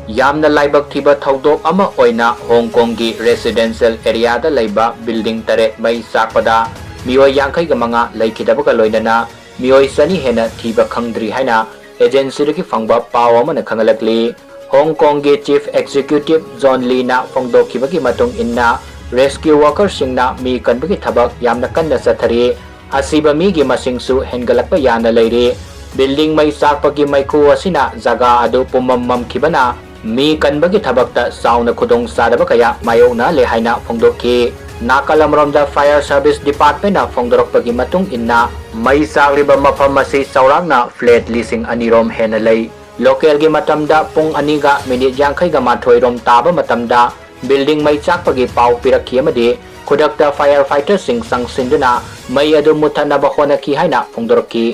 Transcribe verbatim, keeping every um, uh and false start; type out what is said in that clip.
ꯌꯥꯝꯅ ꯂꯥꯏꯕꯛ ꯊꯤꯕ ꯊꯧꯗꯣꯛ ꯑꯃ ꯑꯣꯏꯅ ꯍꯣꯡ ꯀꯣꯡꯒꯤ residential areaꯗ ꯂꯩꯕ building ꯇꯔꯦꯠ ꯃꯩ ꯆꯥꯛꯄꯗ ꯃꯤꯑꯣꯏ ꯌꯥꯡꯈꯩꯒ ꯃꯉꯥ ꯂꯩꯈꯤꯗꯕꯒ ꯂꯣꯏꯅꯅ ꯃꯤꯑꯣꯏ ꯆꯅꯤ ꯍꯦꯟꯅ ꯊꯤꯕ ꯈꯪꯗ꯭ꯔꯤ ꯍꯥꯏꯅ agencyꯗꯒꯤ ꯐꯪꯕ ꯄꯥꯎ ꯑꯃꯅ ꯈꯪꯍꯜꯂꯛꯂꯤ꯫ ꯍꯣꯡ ꯀꯣꯡꯒꯤ Chief Executive John Leeꯅ ꯐꯣꯡꯗꯣꯛꯈꯤꯕꯒꯤ ꯃꯇꯨꯡ ꯏꯟꯅ, rescue workerꯁꯤꯡꯅ ꯃꯤ ꯀꯟꯕꯒꯤ ꯊꯕꯛ ꯌꯥꯝꯅ ꯀꯟꯅ ꯆꯠꯊꯔꯤ꯫ ꯑꯁꯤꯕ ꯃꯤꯒꯤ ꯃꯁꯤꯡꯁꯨ ꯍꯦꯟꯒꯠꯂꯛꯄ ꯌꯥꯅ ꯂꯩꯔꯤ꯫ Building ꯃꯩ ꯆꯥꯛꯄꯒꯤ ꯃꯩꯈꯨ ꯑꯁꯤꯅ ꯖꯒꯥ ꯑꯗꯨ ꯄꯨꯝꯃꯝ ꯃꯝꯈꯤꯕꯅ ꯃꯤ ꯀꯟꯕꯒꯤ ꯊꯕꯛꯇ ꯆꯥꯎꯅ ꯈꯨꯗꯣꯡ ꯆꯥꯗꯕ ꯀꯌꯥ ꯃꯥꯌꯣꯛꯅꯍꯜꯂꯦ ꯍꯥꯏꯅ ꯐꯣꯡꯗꯣꯛꯈꯤ꯫ ꯅꯥꯀꯜ ꯑꯃꯔꯣꯝꯗ Fire Service Departmentꯅ ꯐꯣꯡꯗꯣꯔꯛꯄꯒꯤ ꯃꯇꯨꯡ ꯏꯟꯅ, ꯃꯩ ꯆꯥꯛꯂꯤꯕ ꯃꯐꯝ ꯑꯁꯤ ꯆꯥꯎꯔꯥꯛꯅ flat ꯂꯤꯁꯤꯡ ꯑꯅꯤ ꯔꯣꯝ ꯍꯦꯟꯅ ꯂꯩ꯫ Localꯒꯤ ꯃꯇꯝꯗ ꯄꯨꯡ ꯑꯅꯤꯒ minute ꯌꯥꯡꯈꯩꯒ ꯃꯥꯊꯣꯏ ꯔꯣꯝ ꯇꯥꯕ ꯃꯇꯝꯗ building ꯃꯩ ꯆꯥꯛꯄꯒꯤ ꯄꯥꯎ ꯄꯤꯔꯛꯈꯤ ꯑꯃꯗꯤ ꯈꯨꯗꯛꯇ fire fighterꯁꯤꯡ ꯆꯪꯁꯤꯟꯗꯨꯅ ꯃꯩ ꯑꯗꯨ ꯃꯨꯠꯊꯠꯅꯕ ꯍꯣꯠꯅꯈꯤ ꯍꯥꯏꯅ ꯐꯣꯡꯗꯣꯔꯛꯈꯤ꯫